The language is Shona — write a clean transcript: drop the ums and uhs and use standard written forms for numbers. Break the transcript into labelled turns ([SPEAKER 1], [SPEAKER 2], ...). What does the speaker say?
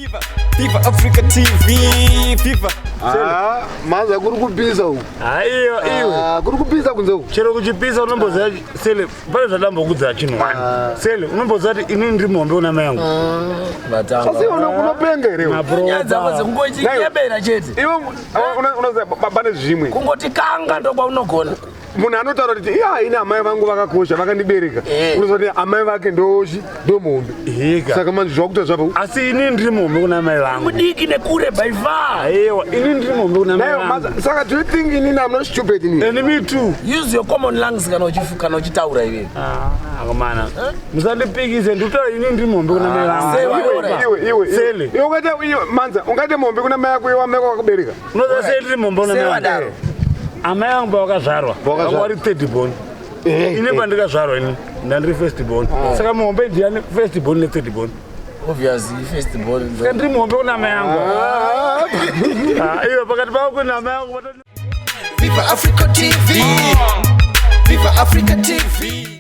[SPEAKER 1] Viva, Viva Africa TV, Viva.
[SPEAKER 2] Ah, maza kuri kupisa uku.
[SPEAKER 3] Haiyo iwe.
[SPEAKER 2] Ah, kuri kupisa kunze uku.
[SPEAKER 3] Chero kuchipisa unomboziva sele pane zvandambokudza chinhu wani.
[SPEAKER 2] Ah.
[SPEAKER 3] Sele unomboziva kuti inini ndiri muhombe una mai yangu.
[SPEAKER 2] Asi unopenga here iwe?
[SPEAKER 4] Nyaya dzako dzekungochinyebera chete.
[SPEAKER 2] Iwe unoziva pane zvimwe.
[SPEAKER 4] Kungoti kanga ndokwaunogona.
[SPEAKER 2] Munhu anotaura kuti iya ini amai vangu vakakosha vakandibereka.
[SPEAKER 4] Eh.
[SPEAKER 2] Unoziva kuti amai vake ndochi ndomuhombe.
[SPEAKER 3] Hika.
[SPEAKER 2] Saka manje zvakuita zvapo.
[SPEAKER 3] Asi inini ndiri muhombe kuna mai vangu.
[SPEAKER 4] Mudiki nekure by far.
[SPEAKER 3] Aiwa inini ndiri muhombe kuna mai
[SPEAKER 2] Nayo
[SPEAKER 3] vangu.
[SPEAKER 2] maza saka do you think inini I'm not stupid inini?
[SPEAKER 3] And me too.
[SPEAKER 4] Use your common lungs kana uchifu kana uchitaura iwe.
[SPEAKER 3] Ah, akomana. Musandipikise ndikutaura inini ndiri muhombe kuna mai vangu.
[SPEAKER 4] Sewa,
[SPEAKER 2] Iwe
[SPEAKER 4] alright.
[SPEAKER 2] iwe iwe.
[SPEAKER 3] Sele.
[SPEAKER 2] Iwe ungaite iwe manza ungaite muhombe kuna mai yako iwe amai vako vakakubereka.
[SPEAKER 3] Unoziva sei ndiri muhombe kuna mai
[SPEAKER 4] Sewa
[SPEAKER 3] vangu?
[SPEAKER 4] daro.
[SPEAKER 3] Amai vangu pavakazvarwa
[SPEAKER 2] Vakazvarwa.
[SPEAKER 3] vanga vari third born.
[SPEAKER 2] Eh,
[SPEAKER 3] Ini
[SPEAKER 2] eh.
[SPEAKER 3] pandikazvarwa ini ndandiri first born. Saka muhombe ndiyani first born nethird born.
[SPEAKER 4] Obviously first born.
[SPEAKER 3] Saka ndiri muhombe kuna mai yangu.
[SPEAKER 2] Ah.
[SPEAKER 3] Ah, iwe pakati pavo kuna mai yangu.
[SPEAKER 1] Viva Africa TV. Viva Africa TV.